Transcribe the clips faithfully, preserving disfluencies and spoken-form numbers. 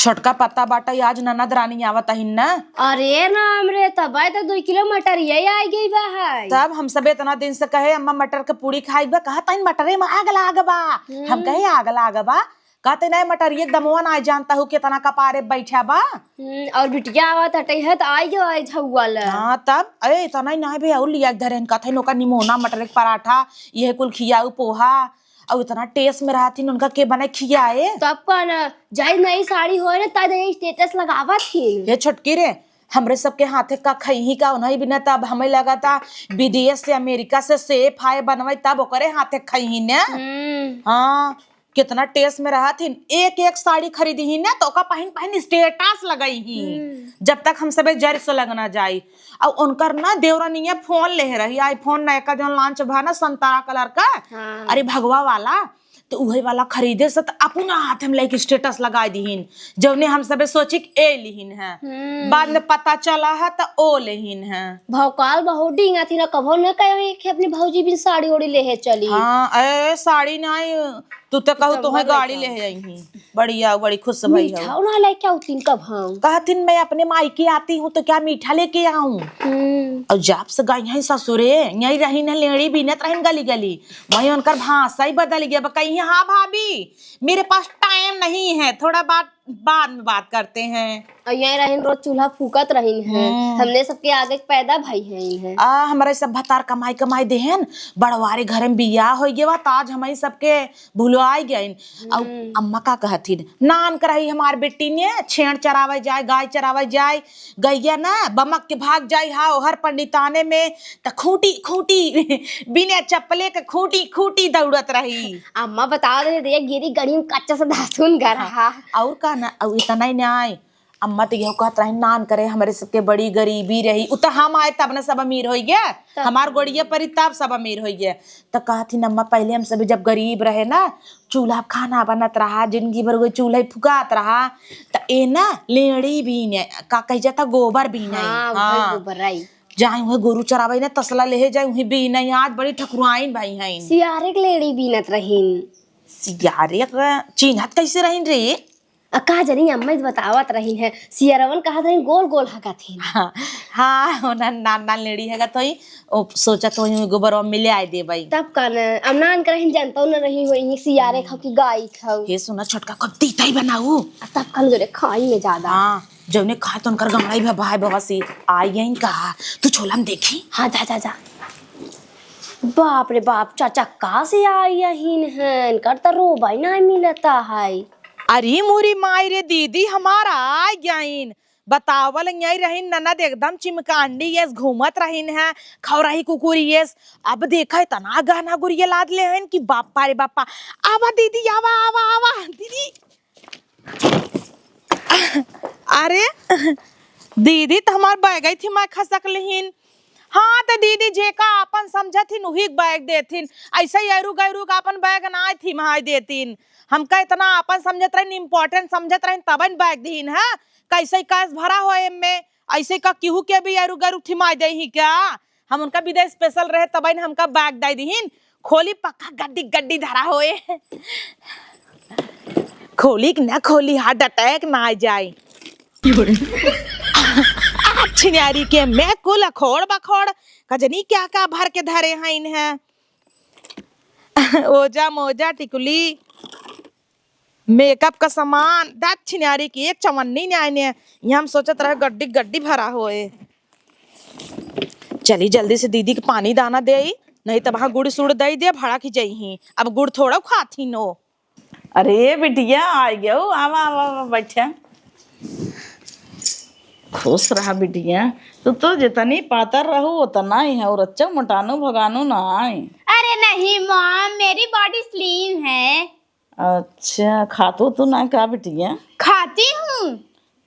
छोटका पता बाटा, आज ननद रानी आवत अहिन ना। अरे राम रे, तब तो दुई किलो मटर यही आ गई बा है। तब हम सब इतना दिन से कहे, "अम्मा, मटर के पूड़ी खाई बा।" कहत अहिन, "मटरे में आग लाग बा।" हम्म। हम कहे, "आग लाग बा?" कहते, "नहीं, मटर ये दमवा ना जानता हूँ कितना कपारे बैठा बा।" हम्म, और बिटिया आवत हटे है तो आई गयो, आई झौआ ले। हाँ, तब, अरे, इतना ही ना बे, और लिया के धरे हन, कहते हैं, "नोका निमोना, मटर के पराठा, यह कुल खियाऊ, पोहा।" और इतना टेस्ट में रहती, उनका के बने खियाए। तब का ना, जाई नई साड़ी होए ना, तब ये स्टेटस लगावत थी। ये छोटकी रे, हमरे सबके हाथे का खइही का उन्हीं बिना, तब हमें लगा था विदेश से, अमेरिका से सेफ आए बनवाई, तब ओकरे हाथे खइही ने। हम्म। हाँ, कितना टेस्ट में रहत हिन। एक एक साड़ी खरीदी ही ने, तो ओका पहिन पहिन स्टेटस लगाई ही। हम्म। जब तक हम सबे जर से लग ना जाई। और उनकर ना देवरनिया फोन ले रही, iPhone नयका जौन लॉन्च भा ना, संतरा कलर का। हाँ। अरे भगवा वाला, तो उहे वाला खरीदे से तो अपना हाथ में लेके स्टेटस लगाई दीहिन, जौने हम सबे सोची कि ए लिहिन है। हम्म। बाद में पता चला है तो ओ लेहिन है। भौकाल बहुत डींगा थी ना, कभो न कहे कि अपनी भौजी बिन साड़ी ओड़ी ले है चली। हाँ, ए साड़ी नहीं, तू तो कहू तो तोहे गाड़ी ले आई ही। बढ़िया, बड़ी खुश भई मीठा हो। ना लेके आउथिन कब हम? कहथिन, "मैं अपने मायके आती हूँ तो क्या मीठा लेके आऊँ?" हम्म। और जब से गई हैं ससुरे, यहीं रही न लेड़ी बीनत रहिन गली गली। वहीं उनकर भाषा ही बदल गया। बा कहीं, "हाँ भाभी, मेरे पास टाइम नहीं है, थोड़ा बात, बाद में बात करते हैं।" और यहीं रहिन, रोज चूल्हा फूकत रहिन है। हम्म। हमने सबके आगे पैदा भई हैं। आ, हमारे सब भतार कमाई कमाई देहन, बड़वारे घर में बियाह हो गया बा, तो आज हमारे सबके भुलवाई गइन। अउ हम्म। अम्मा का कहथिन, नान करही हमार बेटी ने, छेड़ चरावे जाए, गाय चरावे जाए, गइया ना बमक के भाग जाए, हा ओहर पंडिताने में, त खूंटी, खूंटी, बिना चप्पले के खूंटी, खूंटी दौड़त रही। अम्मा बता दे, दे गिरी गड़ी में कच्चा से धासुन घर हाँ, हा। और का ना, अउ इतना ही ना आए, अम्मा तो यहू कहत रही, नान करे, हमरे सबके बड़ी गरीबी रही, उ तो हम आए तब न सब अमीर होइ गया, तब। हमार गोड़िया परी तब सब अमीर होइ गया। तो कहत ही, अम्मा, पहले हम सब जब गरीब रहे ना, चूल्हा खाना बनत रहा, जिंदगी भर वही चूल्हा ही फुकात रहा, तो ए ना लेड़ी बीने, का कही जाता, गोबर बीने। हाँ, हाँ। गोबर आई। जाए वही गोरू चरावे ना, तसला लेहे जाए वही बीने। आज बड़ी ठकुराइन भई हैं। सियारे के लेड़ी बीनत रहीन। सियारे के चिन्हत कैसे रहीन रे? अ, का जानी, अम्मा जी बतावत रही है, सियरवन कहत रही, गोल गोल हगत है। हाँ, हाँ, ओना नान नान लेड़ी हगत होई, ओ सोचत होई, गोबरवा में ले आए देबई। तब का न, अब नान करहिन जानतो न रही होई, सियारे खाओ कि गाई खाओ। हे सुना, छोटका कब तीता ही बनाऊ। आ तब का न, जोरे खाई में ज्यादा। हाँ, जौने खाए तो उनकर गमड़ाई भा भाई बाबा से आई गई का, तू छोला में देखी। हाँ, जा, जा, जा। बाप रे बाप, चाचा का से आई अहिन हैं, इनकर त रोबई ना मिलता है। अरे मोरी माई रे, दीदी हमार आ गइन। बतावल यही रहिन ननद एकदम चिमकांडी यस घूमत रहिन है, खौराही कुकुरी यस। अब देखा इतना गहना गुरिया लाद ले हन कि बापा रे बापा। आवा दीदी, आवा, आवा, आवा दीदी। अरे दीदी त हमार बैगई थी मैं खसक लिहिन। हाँ, त दीदी जेका आपन समझत हिन, उही के बैग देथिन। ऐसे ही अरुग अरुग आपन बैग ना थिमाई देथिन। हमका इतना आपन समझत रहिन, important समझत रहिन, तबन बैग दिहिन, हाँ? कैसे कैस भरा हो एमे? ऐसे का केहू के भी अरुग अरुग थिमाई देही क्या? हम उनका विदा special रहे, तबन हमका बैग दे दिहिन। खोली पक्का गड्डी गड्डी धरा होए। खोली कि ना खोली, heart attack ना आ जाए। आ छिनारी के मैं कुल अखोड़ बखोड़, कजनी क्या क्या भर के धरे हैं इन्हें। ओजा मोजा टिकुली, makeup का सामान, दक्षिणारी की एक चवन्नी न्याय ने। यहाँ हम सोचत रहे गड्डी गड्डी भरा होए। चली जल्दी से दीदी के पानी दाना देई, नहीं तब हाँ गुड़ सुड़ दे दे, भड़ा की जइही। अब गुड़ थोड़ा खात ही नो। अरे बिटिया, आ गयो, आवा, आवा, आवा, बैठा। खुश रहा बिटिया, तू तो जितनी पातर रहू उतना ही है, और अच्छा मोटानू भगानू ना आए। अरे नहीं mom, मेरी body slim है। अच्छा, खातू तू ना का बिटिया? खाती हूँ।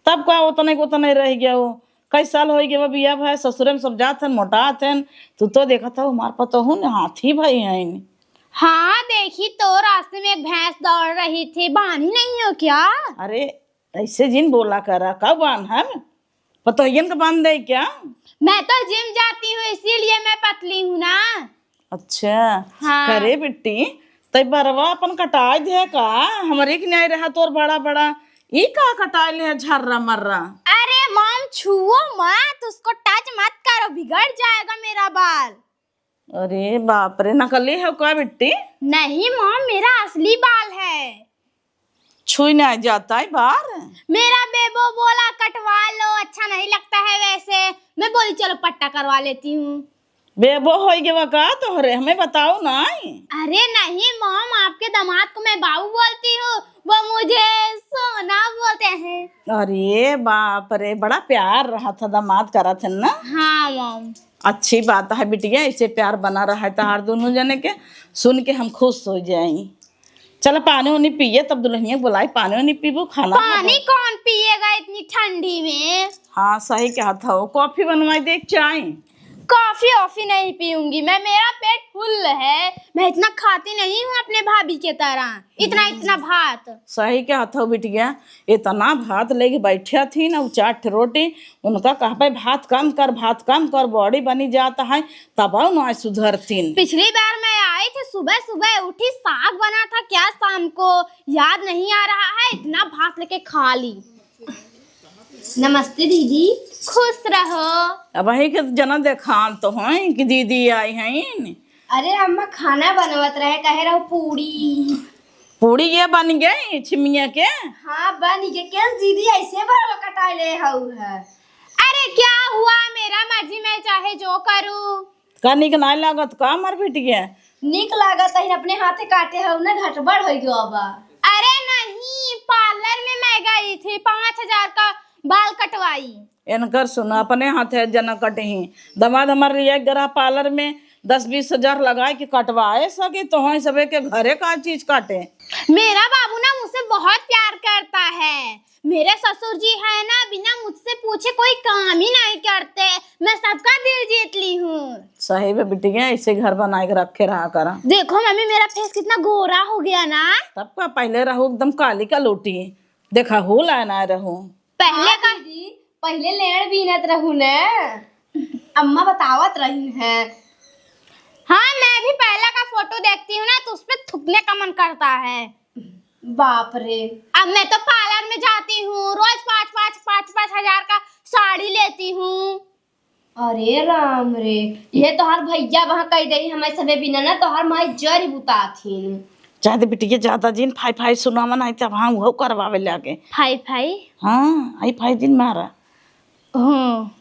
तब का उतने को उतने रह गया हो? कई साल हो गया बिया भाई, ससुरे में सब जात हन, मोटात हन, तू तो देखत हो हमार पतोहू ने हाथी भाई हैं। हाँ, देखी तो रास्ते में एक भैंस दौड़ रही थी, बांधी नहीं हो क्या? अरे, ऐसे जिन बोला करा, का बांध हम? पतोहियन के बांध दे क्या? मैं तो gym जाती हूँ, इसीलिए मैं पतली हूँ ना। अच्छा। हाँ। करे बिट्टी, तै बरवा अपन कटाए दे का? हमरे के न्याय रहा तोर बड़ा बड़ा, ई का कटाइले है झर्रा मर्रा? अरे मॉम, छुओ मत, उसको टच मत करो, बिगड़ जाएगा मेरा बाल। अरे बाप रे, नकली है का बिट्टी? नहीं मॉम, मेरा असली बाल है। छुई नहीं जाता है बाल। मेरा बेबो बोला कटवा लो, अच्छा नहीं लगता है वैसे। मैं बोली चलो पट्टा करवा लेती हूँ। बेबो होई गवा का तोहरे, हमें बताओ ना। अरे नहीं मॉम, आपके दामाद को मैं बाबू बोलती हूँ, वो मुझे सोना बोलते हैं। अरे बाप रे, बड़ा प्यार रहा था दामाद करत है ना। हाँ मॉम। अच्छी बात है बिटिया, ऐसे प्यार बना रहा है तहार दोनों जने के। सुन के हम खुश हो जाई। चल पानी उनी पिए, तब दुल्हनिया बुलाई, पानी उनी पीबू, खाना पानी खाबू। कौन पिएगा इतनी ठंडी में? हाँ सही कहत हो, कॉफी बनवाई दे, चाय? कॉफी ऑफी नहीं पीऊंगी मैं, मेरा पेट फुल है, मैं इतना खाती नहीं हूँ अपने भाभी के तरह, इतना इतना भात। सही कहत हो बिटिया, इतना भात लेके बैठे थी ना, उ चार ठे रोटी, उनका कहबे भात कम कर, भात कम कर, बॉडी बनी जात है, तब ना सुधरतीन। पिछली बार मैं आई थी, सुबह सुबह उठी, साग बना था क्या शाम को, याद नहीं आ रहा है, इतना भात लेके खा ली। नमस्ते दीदी, खुश रहो। अब वही के जना देखान तो हैं कि दीदी आई हैं। अरे अम्मा, खाना बनवत रहे, कहे रहो पूड़ी। पूड़ी ये बन गई छिमिया के? हाँ बन गई। कैसे दीदी ऐसे बाल कटाए ले हऊ है? अरे क्या हुआ, मेरा मर्जी, मैं चाहे जो करूँ। का निक नाय लागत का हमार बिटिया? निक लागत है, अपने हाथे काटे हऊ ना, घटबड़ हो गयो बा। अरे नहीं, पार्लर में मैं गई थी, पाँच हजार का बाल कटवाई। इनकर सुनो, अपने हाथे जना कटही। दामाद हमार लिया गरा पार्लर में दस बीस हजार लगाए के कटवाए सके, तो हम सबे के घरे का चीज काटे। मेरा बाबू ना मुझसे बहुत प्यार करता है। मेरे ससुर जी है ना, बिना मुझसे पूछे कोई काम ही नहीं करते। मैं सबका दिल जीत ली हूँ। सही में बिटिया, ऐसे घर बनाए के रखे रहा करा। देखो मम्मी, मेरा फेस कितना गोरा हो गया ना। तब का पहले रहो एकदम काली का लोटी, देखा हो लाना रहो। पहले हाँ का दीदी, पहले लेड़ बीनत रहू ने, अम्मा बतावत रही है। हाँ, मैं भी पहले का फोटो देखती हूँ ना, तो उस पे थूकने का मन करता है। बाप रे। अब मैं तो पार्लर में जाती हूँ, रोज पाँच, पाँच, पाँच, पाँच हजार का साड़ी लेती हूँ। अरे राम रे, ये तोहार भैया वहाँ कह दे, हमारे सबे बिना ना तोहार माई जरी बुताथिन। जा दे बिटिया, ज्यादा जिन फाई फाई सुनावा, नहीं तब हाँ वो करवावे लागे। फाई फाई? हाँ, आई फाई जिन मारा। हाँ।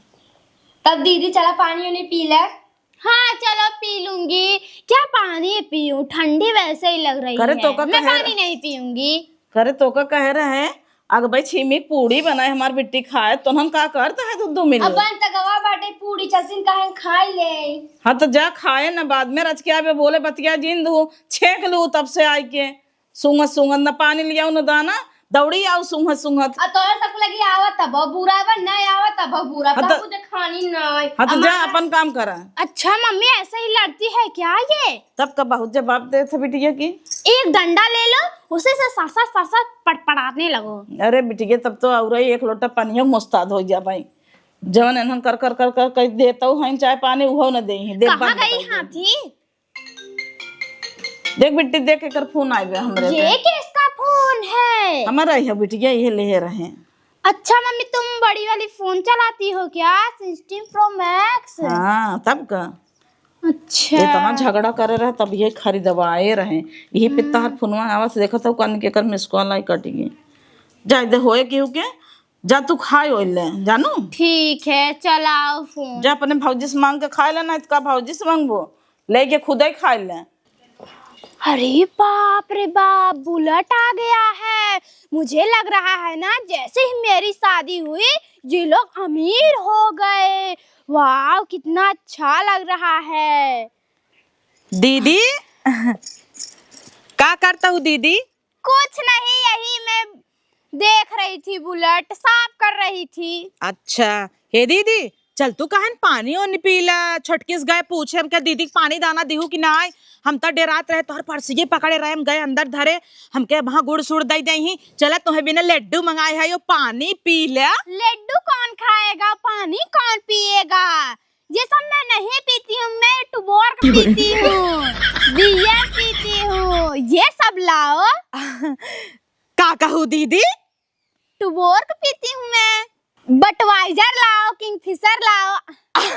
तब दीदी चला पानी उनी पी ले। हाँ चलो पी लूंगी। क्या पानी पीऊँ, ठंडी वैसे ही लग रही करे है। तो का मैं कहे पानी रह- नहीं पीऊंगी। करे तो का कहे रहे, अग भाई छिमी पूड़ी बनाए हमार बिट्टी खाए, तो हम का करता है दो, दो मिनट। अब बन त गवा बाटे पूड़ी, चलसिन काहे खाई ले। हाँ तो जा खाए ना, बाद में रच के आवे बोले बतिया जिन दू, छेक लू तब से आई के। सूंघत सूंघत न पानी लियाऊ न दाना, दौड़ी आऊ सूंघत सूंघत। आ तोहर सब लगी आवत तब बुरा बा, नहीं आवत तब बुरा, हाँ तो- बाबू जे खानी नहीं। हाँ तो जा अम्मा अपन काम करा। अच्छा मम्मी, ऐसे ही लड़ती है क्या ये? तब का बहुत जवाब देत है बिटिया की। एक डंडा ले लो, उसे से सर सर सर सर पटपटाने लगो। अरे बिटिया, तब तो और एक लोटा पानियो मुस्ताद हो जा भाई। जवन एनहन कर कर कर कर कर देतौ हैं चाय पानी, उहो न देही। देख कहाँ बात गई बताइए। हाथी? देख बिट्टी, देख एकर फोन आइबे हमरे ये पे। किसका फोन है? हमारा ही है बिटिया, ये ले रहे। अच्छा मम्मी, तुम बड़ी वाली फोन चलाती हो क्या, सिक्सटीन प्रो मैक्स? हाँ, तब का। अच्छा। इतना झगड़ा करे रहे, तब ये खरीदवाए रहे। यही पे तहार हम्म। फोनवा आवा से देखत हूँ, कन के कर मिस कॉल आई कट गई। जाए दे होए केहू के, जा तू खाए ओए ले, जानू। ठीक है, चलाओ फोन। जा अपने भौजी से मांग के खाए ले, नहीं तो का भौजी से मांगबो, लेके खुदे खाए ले। अरे बाप रे बाप, बुलेट आ गया है। मुझे लग रहा है ना, जैसे ही मेरी शादी हुई, ये लोग अमीर हो गए। वाह, कितना अच्छा लग रहा है। दीदी, का करता हूँ दीदी? कुछ नहीं, यही मैं देख रही थी, बुलेट साफ कर रही थी। अच्छा, हे दीदी, चल तू कहन पानी ओनी पी ला। छोटकी से गए पूछे, हम कहे, "दीदी के पानी दाना दिहू कि नाय?" हम तो डेरात रहे, तोहर पर्सिये पकड़े रहे, हम गए अंदर धरे, हम कहे, "वहाँ गुड़ सुड़ दे दे ही, चला तोहे बिना लड्डू मंगाए है, यो पानी पी ले।" लड्डू कौन खाएगा, पानी कौन पिएगा? ये सब मैं नहीं पीती हूँ, मैं टुबोर पीती हूँ, बियर पीती हूँ, ये सब लाओ। का कहू दीदी? Tuborg पीती हूँ मैं। Budweiser लाओ, Kingfisher लाओ।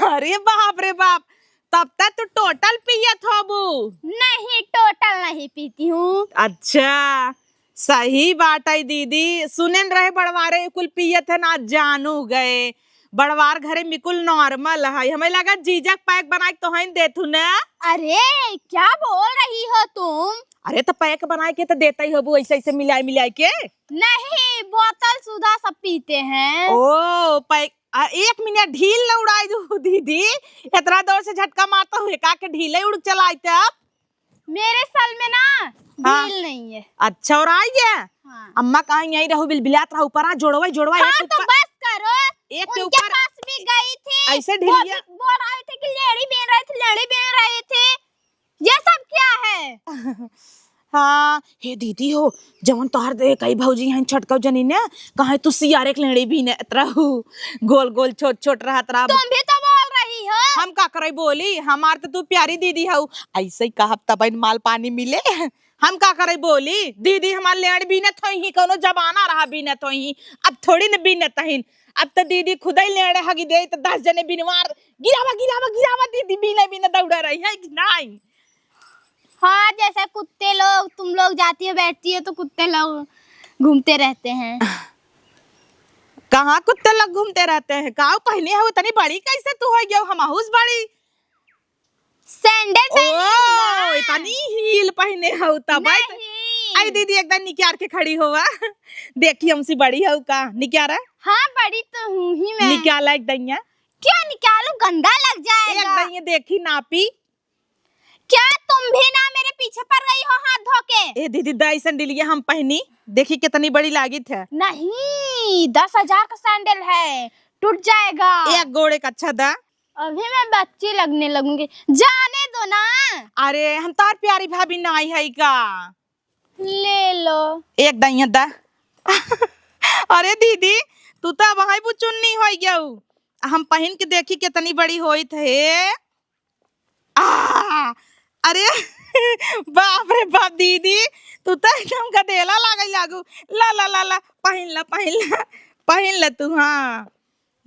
अरे बाप रे बाप, तब तक तू Total पियत होबू। नहीं, Total नहीं पीती हूँ। अच्छा, सही बात है दीदी, सुनेन रहे बड़वारे कुल पियत है ना, जानू गए। बड़वार घरे में कुल normal है, हमें लगा जीजा के pack बनाए के तोहन देथु ना। अरे, क्या बोल रही हो तुम? अरे, तो pack बनाए के तो देता ही होबू, ऐसे ऐसे मिलाए मिलाए के। नहीं, बोतल सुधा सब पीते हैं। ओ, pack, आ, एक मिनट ढील न उड़ाई दू दीदी, इतना जोर से झटका मारता हूँ, का के ढीले उड़ चलाए तब? मेरे सर में ना हाँ। ढील नहीं है। अच्छा, और आई गया? हाँ। अम्मा कहाँ यहीं रहू, बिलबिलात रहू, ऊपर आ, जोड़वा, जोड़वा, हाँ, एक तो ऊपर, बस करो। एक के उनके ऊपर पास भी गई थी, ऐसे वो ढीलिया। भी बोल रहे थे कि लेड़ी बेन रहे थे, लेड़ी बेन रहे थे। ये सब क्या है? हाँ, हे दीदी हो, जवन तोहार दे कई भौजी हैं छोटका जनी ने, कहे तू सियारे के लेड़ी बीनत रहू, गोल गोल छोट छोट रहत रहा। तुम भी तो बोल रही हो। हम का करे बोली, हमार तो तू प्यारी दीदी हऊ, ऐसे ही कहब तबन माल पानी मिले। हम का करे बोली, दीदी हमार लेड़ बीनत होई ही, कौनो जमाना रहा बीनत होई ही, अब थोड़ी न बीनत हईन। अब तो दीदी खुदई लेड़े हगी दे तो दस जने बिनवार गिरावा, गिरावा, गिरावा, दीदी बीने बीने दौड़ा रही है कि नहीं? हाँ, जैसे कुत्ते लोग, तुम लोग जाती हो, बैठती हो, तो कुत्ते लोग घूमते रहते हैं। कहाँ कुत्ते लोग घूमते रहते हैं? काऊ पहने हो, इतनी बड़ी कैसे तू हो गयो? हम आहुस बड़ी। Sandal पहनी हूँ ना। ओ, इतनी heel पहने हो तब। नहीं। आई दीदी, एकदम निक्यार के खड़ी होवा। देखी, हमसे बड़ी हो का? निक्यारा? हाँ, बड़ी तो हूँ ही मैं। निकाला एक दइया। क्या निकालू, गंदा लग जाएगा। एक दइया देखी, नापी। क्या तुम भी ना मेरे पीछे पड़ गई हो हाथ धो के? ए दीदी, दाई सैंडलिया हम पहनी, देखी कितनी बड़ी लागित है। नहीं, दस हजार का sandal है, टूट जाएगा। एक गोड़ एक अच्छा दा। अभी मैं बच्ची लगने लगूंगी, जाने दो ना। अरे, हम तार प्यारी भाभी नाई है का? ले लो। एक दइया दा। अरे दीदी, तू तो अब हाई बुचुन्नी हो गयू। हम पहन के देखी कितनी बड़ी होइत है। आ, अरे बाप रे बाप दीदी, तू तो एकदम गदेला लागे लागू। ला, ला, ला, ला, पहिन ला, पहिन ला, पहिन ला तू, हाँ।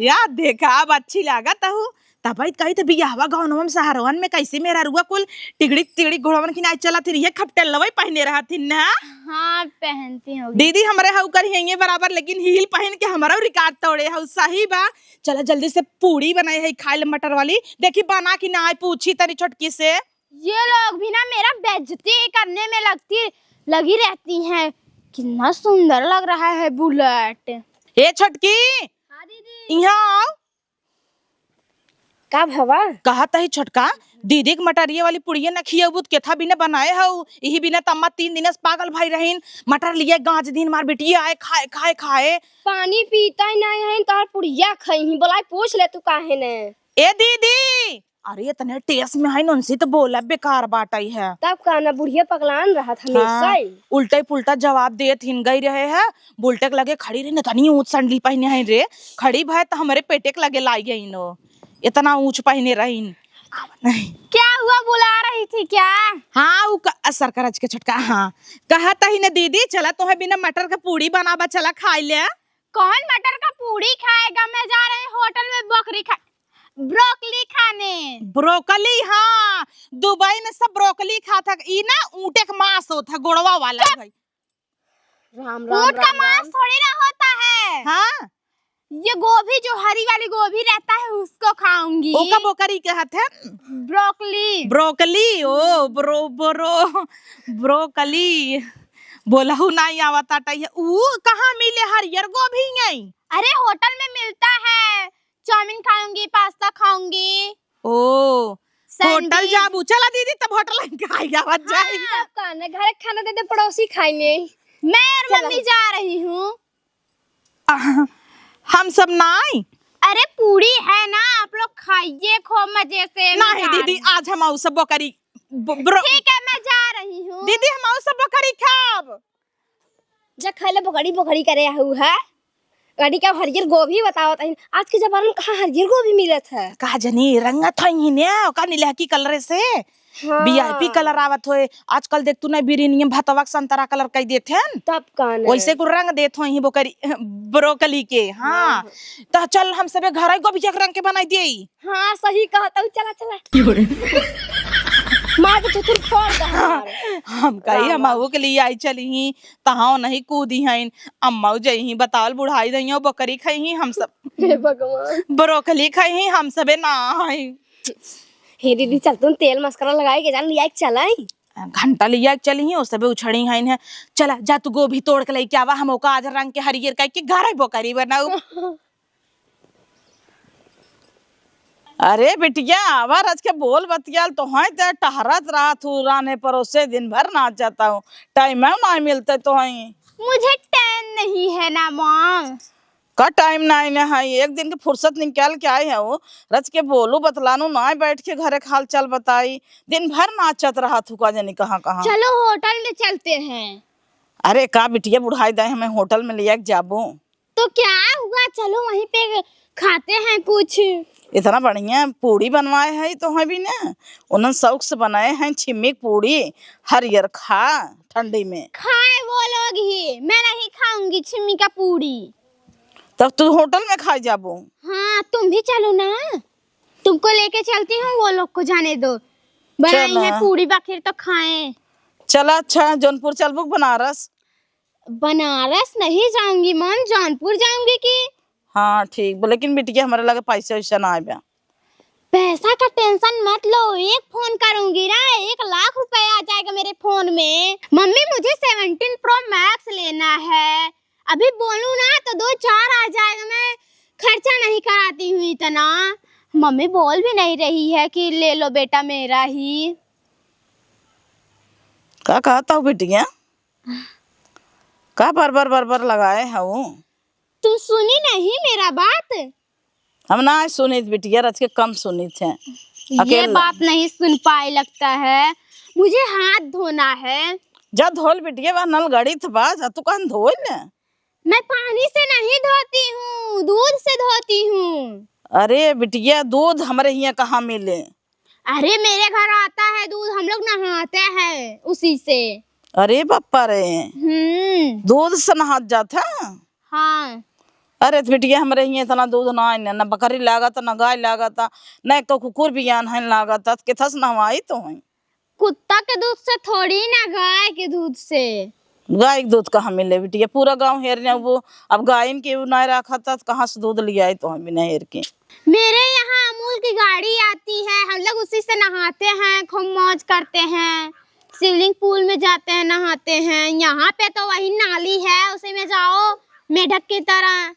या देखा, अब अच्छी लागत हूँ। तबई कही तो बियाहवा गौनवा में सहरवन में कैसे मेहररुआ कुल टिगड़ी टिगड़ी घोड़वन की नाई चलत ही, ये खपटेलवई पहने रहत ही ना। हाँ, पहनती हूँ। दीदी हमरे हऊ करी है ये बराबर, लेकिन heel पहन के हमरो record तोड़े हऊ, सही बा। चला जल्दी से पूड़ी बनाए है खाए ले मटर वाली, देखी बना कि ना आए, पूछी तनी छोटकी से। ये लोग भी ना मेरा बेइज्जती करने में लगती, लगी रहती हैं। कितना सुंदर लग रहा है बुलेट। ए छोटकी, हाँ दीदी। यहाँ आओ। का भवा? कहा तही छोटका, दीदी के मटरिये वाली पुड़िये न खियबू त केथा बिना बनाए हऊ, इही बिना त अम्मा तीन दिन से पागल भई रहीन। मटर लिए गांज दिन मार बिटिया आए खाए, खाए, खाए। पानी पीता ही नहीं है, तोहर पुड़िया खई ही। बोलाई पूछ ले तू काहे ने। ए दीदी, अरे इतने टेस में है, उनसे तो बोला बेकार बाटई है। तब का ना, बुढ़िया पगलान रहत हमेशा हाँ, ही। उल्टे पुल्टा जवाब देत हिन गई रहे है। बुलटे के लगे खड़ी रही न, तनी ऊंच सैंडल पहने है रे, खड़ी भय तो हमरे पेटे के लगे लाई गई नो, इतना ऊंच पहने रही। क्या हुआ, बुला रही थी क्या? हाँ, उ क-, अ, सरकरज के छोटका, हाँ, कहत ही न दीदी, चला तोहे बिना मटर का पूड़ी बनाबा, चला खाई ले। कौन मटर का पूड़ी खाएगा? मैं जा रही होटल में बकरी खा-, ब्रोकली खाने। ब्रोकली, हाँ, दुबई में सब ब्रोकली खात है। ई ना ऊँटे के मांस होत है, गोड़वा वाला चुप। भाई। राम, राम, ऊँट का राम, मांस राम। थोड़ी ना होता है। हाँ। ये गोभी, जो हरी वाली गोभी रहता है, उसको खाऊंगी। ओका बोकरी कहत है। ब्रोकली। ब्रोकली, ओ, ब्रो-, ब्रो-, ब्रोकली। बोलहु नाई आवत आटा है। ऊ कहाँ मिले हरियर गोभी यहीं? अरे, होटल में मिलता है। चाउमीन खाऊंगी, पास्ता खाऊंगी। ओ, सैंडविच। होटल जाबू। चला दीदी, तब होटल खाई आवत जाई। हाँ, अब का ना, घर खाना दे दे, पड़ोसी खाएंगे। मैं और चला। मम्मी जा रही हूँ। आह, हम सब नाई। अरे, पूड़ी है ना, आप लोग खाइए खूब मजे से, नहीं मजा दीदी, आ-, आज हम आऊ सब बोकरी, ब-, ब्रो-, ठीक है, मैं जा रही हूँ। दीदी, हम आऊ सब बोकरी खाब। जा खा ले, बोकरी, बोकरी करे आहू है। कड़ी का हरियर गोभी बतावत हईन, आज के जमाना में कहाँ हरियर गोभी मिलत है? का जनी रंगत हईन ही ने, ओका निलहकी कलरे से। हाँ। वीआईपी कलर आवत होए। आजकल देख तू ना बिरिनियम भतवा के संतरा कलर कई देत हन। तब का न? वैसे कुल रंग देत होई ही बोकरी, ब्रोकली के। हाँ। हाँ। त चल हम सबे घर गोभी के रंग के बनाई देई। हाँ, सही कहत हऊ, चला, चला। मार के थुथुन फोड़ दे हमार। हम कही, हम रामा। अहू के लिए आई चली ही, तहां नहीं कूदी हईन। अम्मा जई ही, बतावल बुढ़ाई दइयो, बकरी खाई ही हम सब। हे भगवान। ब्रोकली खाई ही हम सबे ना हई। हे दीदी, चल तुम तेल मस्करा लगाई के जान लिया के चलाई। घंटा लिया के चली ही, ओ सबे उछड़ी हईन है। चला, जा तू गोभी तोड़ के लेके आवा, हम ओका आज रंग के हरियर कई के घर बोकरी बनाऊ। अरे बिटिया, आवा रच के बोल बतियाल, तोहई ते टहरत रहत हू रान्हे परोसे, दिन भर नाचत हू, टाइम ना मिलते तोहई। मुझे टाइम नहीं है ना मॉम। का टाइम नाई न है, एक दिन के फुर्सत निकाल के आई हऊ, रच के बोलू बतलानू, नाई बैठ के घरे के हाल चाल बताई, दिन भर नाचत रहत हू का जनी कहाँ कहाँ। चलो होटल में चलते हैं। अरे का बिटिया, बुढ़ाई दाई हमें होटल में लिया के जाबो? तो क्या हुआ, चलो वहीं पे खाते हैं कुछ। इतना बढ़िया पूड़ी बनवाए है तोहई भी ना, उन्हन शौक से बनाए हैं छिम्मी के पूड़ी, हरियर खा ठंडी में। खाए वो लोग ही, मैं नहीं खाऊंगी छिम्मी का पूड़ी। तब तू होटल में खाए जाबो? हाँ, तुम भी चलो ना, तुमको लेके चलती हूँ, वो लोग को जाने दो। बनाई चला। है पूड़ी बाखिर तो खाएं। चला अच्छा, जौनपुर चलबू कि बनारस? बनारस नहीं जाऊंगी मॉम, जौनपुर जाऊंगी कि। हाँ ठीक बा, लेकिन बिटिया हमारे लगे पैसा वैसा ना आवे। पैसा का टेंशन मत लो, एक फोन करूंगी ना, एक लाख रुपया आ जाएगा मेरे फोन में। मम्मी, मुझे सेवनटीन प्रो मैक्स लेना है, अभी बोलूं ना तो दो चार आ जाएगा, मैं खर्चा नहीं कराती हूँ इतना। मम्मी बोल भी नहीं रही है कि ले लो बेटा मेरा ही। का कहत हऊ बिटिया? का बर बर बर बर लगाए हऊ? तुम सुनी नहीं मेरा बात? हम ना सुनित बिटिया, रच के कम सुनित है। ये अकेला। बात नहीं सुन पाए लगता है, मुझे हाथ धोना है। जा धोल बिटिया, बा नल गड़ित बा, जा तू कहन धोल। मैं पानी से नहीं धोती हूँ, दूध से धोती हूँ। अरे बिटिया, दूध हमरे हियाँ कहाँ मिले? अरे मेरे घर आता है दूध, हम लोग नहाते हैं उसी से। अरे बापा रे, हम्म। दूध से नहात जात है? हाँ। अरे त बिटिया, हमरे हियाँ इतना दूध ना आइन, ना बकरी लागत, ना गाय लागत, ना एको कुकुर बियान है लागत, त केथस नहवाई तोहई? कुत्ता के दूध से थोड़ी ना, गाय के दूध से। गाय के दूध कहाँ मिले बिटिया? पूरा गाँव हेर जाबू, अब गायन के उ ना रखत, त कहाँ से दूध लियाई तोहई बिना हेर के? मेरे यहाँ अमूल की गाड़ी आती है, हम लोग उसी से नहाते हैं, खूब मौज करते हैं, स्विमिंग पूल में जाते हैं, नहाते हैं। यहाँ पे तो वही नाली है, उसी में जाओ मेढक की तरह।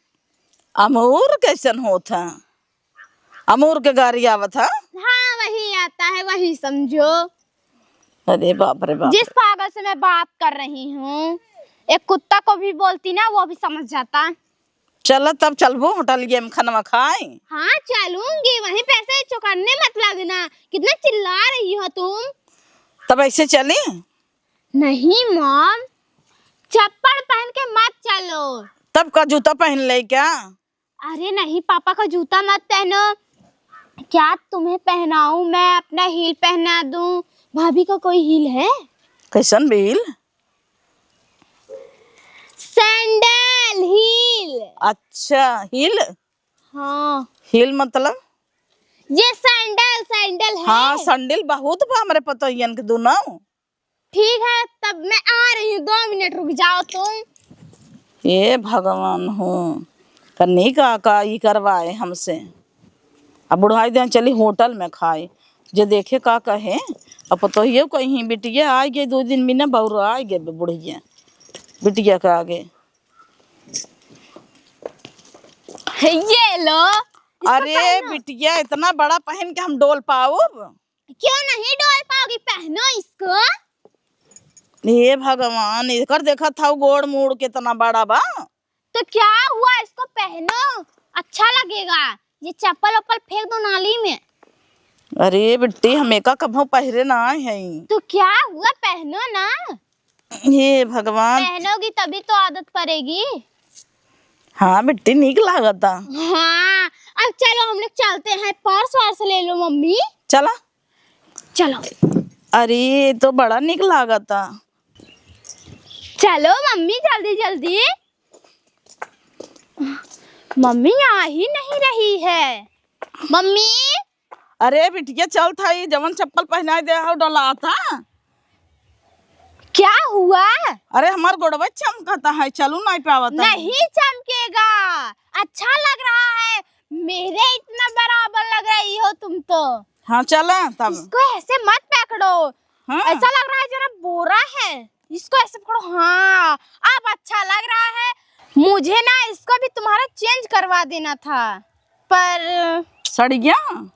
अमूल कैसन होत है? अमूल के गाड़ी आवत है? हाँ, वही आता है, वही समझो। अरे बाप रे बाप जिस रे। पागल से मैं बात कर रही हूँ, एक कुत्ता को भी बोलती ना, वो भी समझ जाता। चला तब चलबो होटलिया में खनवा खाए। हाँ चलूंगी, वहीं पैसे चुकाने मत लगना। कितना चिल्ला रही हो तुम। तब ऐसे चली? नहीं मॉम, चप्पल पहन के मत चलो। तब का जूता पहन ले क्या? अरे नहीं पापा का जूता मत पहनो। क्या तुम्हें पहनाऊं मैं, अपना हील पहना दूं? भाभी का कोई हील है? कैसन हील? Sandal heel. अच्छा हील। हाँ। हील मतलब? ये सैंडल, सैंडल है। हाँ सैंडल बहुत बा हमरे पतोहियन के दुनो। ठीक है तब मैं आ रही हूँ, दो मिनट रुक जाओ तुम। हे भगवान हो, कन्नी का का ई करवाए हमसे। अब बुढ़ाई दे चली होटल में खाए, जे देखे का कहे। अब पतोहियो कहीं बिटिया आ गए, दो दिन बिना बौरा आ गए बुढ़िया बिटिया के आगे। ये लो, इसको अरे पहनो। बिटिया इतना बड़ा पहन के हम डोल पाउब? क्यों नहीं डोल पाओगी, पहनो इसको। हे भगवान, एकर देखत हऊ गोड़ मूड़ कितना बड़ा बा। तो क्या हुआ, इसको पहनो, अच्छा लगेगा। ये चप्पल वप्पल फेंक दो नाली में। अरे बिट्टी, हम एका कभो पहिरे ना आए हई। तो क्या हुआ, पहनो ना। हे भगवान। पहनोगी तभी तो आदत पड़ेगी। हाँ बिट्टी, नीक लागता। हाँ, अब चलो हम लोग चलते हैं, पर्स वर्स ले लो मम्मी। चला। चलो। अरे, ये तो बड़ा नीक लागता। चलो मम्मी, जल्दी जल्दी। मम्मी आ ही नहीं रही है। मम्मी। अरे बिटिया, चलत हई, जवन चप्पल पहिनाइ दे हउ, डोलात ह। क्या हुआ? अरे, हमार गोड़वा चमकत है, चलू नाहीं पावत है। नहीं चमकेगा, अच्छा लग रहा है, मेरे इतना बराबर लग रही हो तुम तो। हाँ, चला तब। इसको ऐसे मत पकड़ो। हाँ। ऐसा लग रहा है जरा बोरा है। इसको ऐसे पकड़ो, हाँ, अब अच्छा लग रहा है। मुझे ना इसको भी तुम्हारा change करवा देना था, पर सड़िया?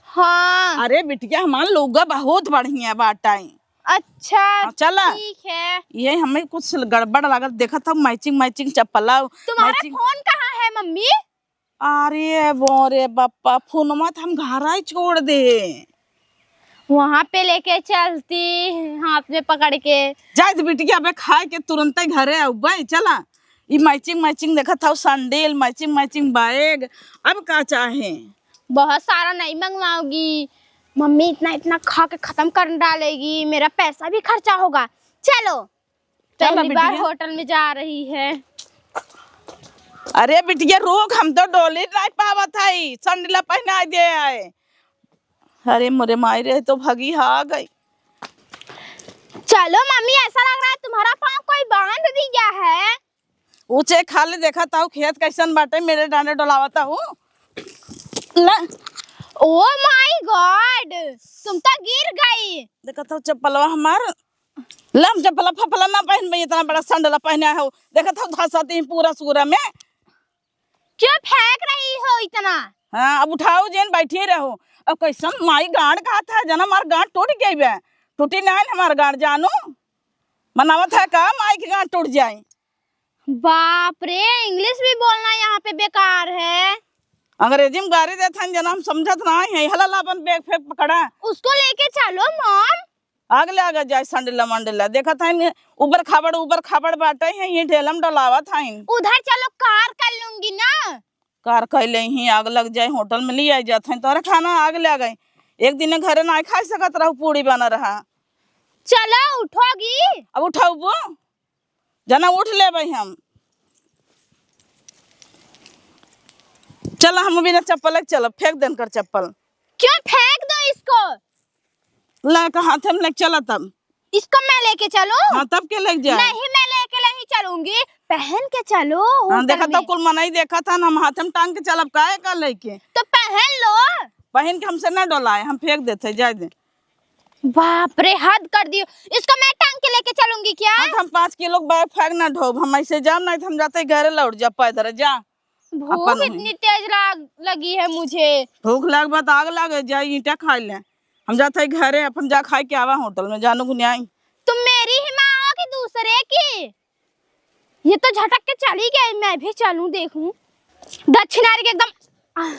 हाँ। अरे बिटिया, हमार लुगा बहुत बढ़िया बाटइ। अच्छा, हाँ, चला। ठीक है। ये हमें कुछ गड़बड़ लागत, देखत हउ matching matching चप्पला, तुम्हारा matching। फोन कहाँ है मम्मी? अरे वो रे बप्पा, फोनमा त हम घरइ छोड़ दे। वहाँ पे लेके चलती, हाथ में पकड़ के। जाए दे बिटिया, अबे खाए के तुरंतइ घरे अउबइ, चला। ई matching matching देखत हउ, sandal, matching matching bag, अब का चाहे? बहुत सारा नहीं मंगवाऊंगी मम्मी, इतना इतना खा के खतम कर डालेगी, मेरा पैसा भी खर्चा होगा। चलो। चलो पहली बार बिटिया। होटल में जा रही है। अरे बिटिया रुक, हम तो डोली नाहीं पावत हई, sandal पहिनाइ दे आए। अरे मोरे माई रे, तो भगी हा गई। चलो मम्मी, ऐसा लग रहा है तुम्हारा पाँव कोई बांध दिया है। ऊँचे खाली देखत हउ, खेत कइसन बाटइ, मेरे डांडे डोलावत हउ। ला। Oh my God, तुम तो गिर गई। देखत हउ चप्पलवा हमार। ला, हम चप्पला फप्पला ना पहिनबे, इतना बड़ा sandal पहिने हउ। देखत हउ धसत ही पूरा सूरा में। क्यों फेंक रही हो इतना? हाँ, अब उठाउ जेन, बैठी रहउ। अब कइसन माई गांड कहत है, जना हमार गांड टूट गई बे। टूटी नाहीं हमार गांड जानू। मनावत है का माई के गांड टूट जाए? बाप रे, English भी बोलना यहाँ पे बेकार है। अंग्रेजी में गारी देत हन जना, हम समझत नाहीं है। हला ला अपन bag फेंक पकड़ा। उसको लेके चलो mom। आग लाग जाए sandal मंडल। देखत हन ऊबड़ खाबड़, ऊबड़ खाबड़ बाटइ है, ये ढेलम डोलावत हन। उधर चलो, car कर लूंगी ना। Car कइ लेइहीं, आग लग जाए, होटल में लिआइ जात हन, तोहरा खाना आग लागइ। एक दिन घरे नाहीं खाइ सकत रहू, पूड़ी बना रहा। चलो उठोगी। अब उठउबो? जना उठ लेबइ हम। चला, हम बिना चप्पल के चलब, फेंक देन कर चप्पल। क्यों फेंक दो इसको? ला, का हाथे में लेके चला तब। इसको मैं लेके चलूं? हाँ, तब के लेके जाए? नहीं, मैं लेके नहीं चलूंगी, पहन के चलो हाँ, होटल देखा तो में। कुल मनई देखत हन, हम हाथे में टांग के चलब काहे का लेके? तो पहन लो। पहिन के हमसे ना डोलाए, हम फेंक देत है, जाए दे। बाप रे, हद कर दियो। इसको मैं टांग के लेके चलूंगी क्या? हाँ, तो हम पाँच किलो के bag फेंक ना ढोब, हम ऐसे जाब, नाहीं तो हम जाते घरे लौट जाब पैदल। जा, भूख अपन इतनी तेज लाग, लगी है मुझे। भूख लाग बा त आग लागे, जा ईंटा खाइ ले। हम जाते घरे, अपन जा खाइ के आवा होटल में, जानू गुनियाई। तुम मेरी ही माँ हो कि दूसरे की? ये तो झटक के चली गई, मैं भी चलूं देखूं। दक्षिणारी के एकदम, आह,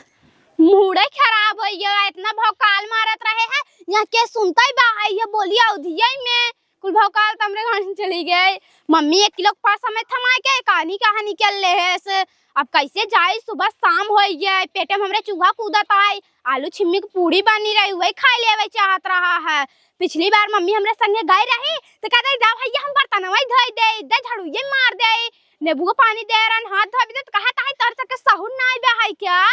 मूडे खराब होइ गया, इतना भौकाल मारत रहे हैं, यहाँ के सुनता ही बा, ये बोली अवधिया में, कुल भौकाल त हमरे गाड़ी में चली गए। मम्मी एक किलो के पर्स हमें थमा के कहानी कहाँ निकल ले है से, अब कैसे जाई, सुबह शाम होइ गए, पेटे में हमरे चूहा कूदत आए, आलू छिम्मी के पूड़ी बनी रही, वही खाइ लेवे चाहत रहा है। पिछली बार मम्मी हमरे संगे गई रही, त कहत रही, "जा भैया, हम बर्तनवा धोइ देई, दे झाड़ू ये मार देई, नींबू के पानी दे रहन, हाथ धोबी दे," त कहत है, "तोहरे सबके सहूर नाहीं बा है क्या?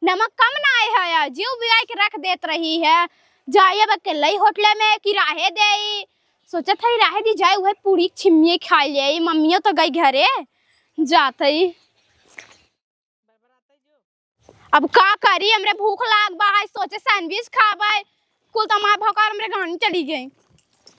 नमक कम नाहीं है, जीव बिगाइ के रख देत रही है। जाई अब अकेले ही होटले में कि राहे देई।" सोचत है, राहे दी जाए, उहे पूड़ी छिम्मी खाइ लेई, मम्मियो त गई घरे, जात है। अब का करी, हमरे भूख लाग बा है, सोचे sandwich खाबै, कुल त माँ भौकाल हमरे गाड़ी चली गई।